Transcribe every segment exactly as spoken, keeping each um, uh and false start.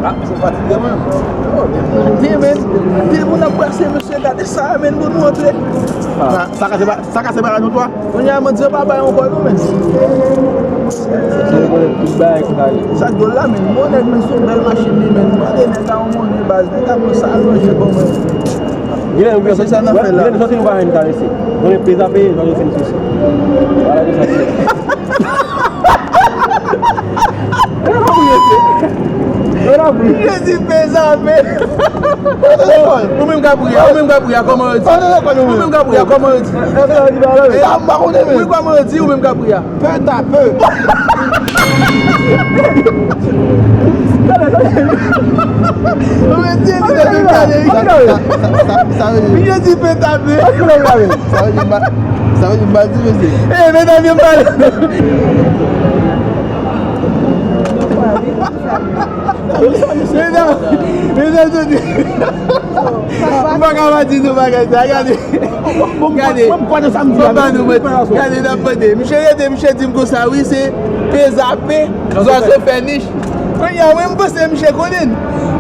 Ah, se fatige, mwen. Oh, depi maten, men. Depi moun ap brase, mesye, gade sa, men, pou nou antre. Sa, sa ka se pa, sa ka se pa la nou twa? Kounye a, mwen di yo pa bay ankò, non, men. Se konnen tout bagay ki pale. Sa k dwòl la, men. Bon, nèg, men, se yon bèl machin, li, men. Mande nèg la yon monnen, baz. Nèg la pran sa, al manje, bon, men. Gen lè nou, gen lè nou soti nou pa jwenn karese. Nou gen peza peye, nou fin sou sa. Vwala konsa li ye. Jezi peza peye. Ou menm Gabriel, ou menm Gabriel, kòman yo di? Ou menm Gabriel, kòman yo di? Wi, kòman yo di, ou menm Gabriel? Peu ta peu. Ou menm di, li te vin gade. Sa, sa, sa, sa vle di, li te di peu ta peu. Sa vle di, ma-, sa vle di, m pa di, mesye. Eh, medam, yo pale. Medam, medam, tande. M pa ka pa di nou bagay sa, gade. Gade. Gade, n ap mande. Misye rete, misye di m konsa, wi, se P Z A P, zwazo fè nich. Kounye a, mwen, m panse misye konnen.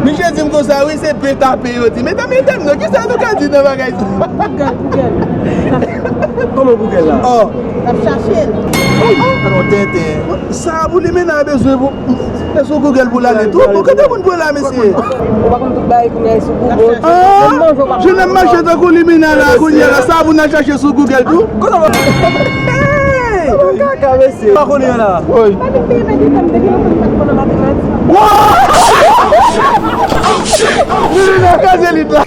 Misye di m konsa, wi, se P T A P yo di. Medam, medam, non, kisa nou ka di nan bagay sa? Google, Google. Kòman Google la? Oh. N ap chache l. Anon tenten. Sa a pou limena bezwen pou. E sou Google pou l ale tou. Bon, kote moun pran la, mesye? Ou pa konn tout bagay kounye a sou Google. Ah, je n ap mache tankou limena la, kounye a la, sa a pou n al chache sou Google tou. Kote w kaka, mesye? Pa konnen la. Limena kraze lit la.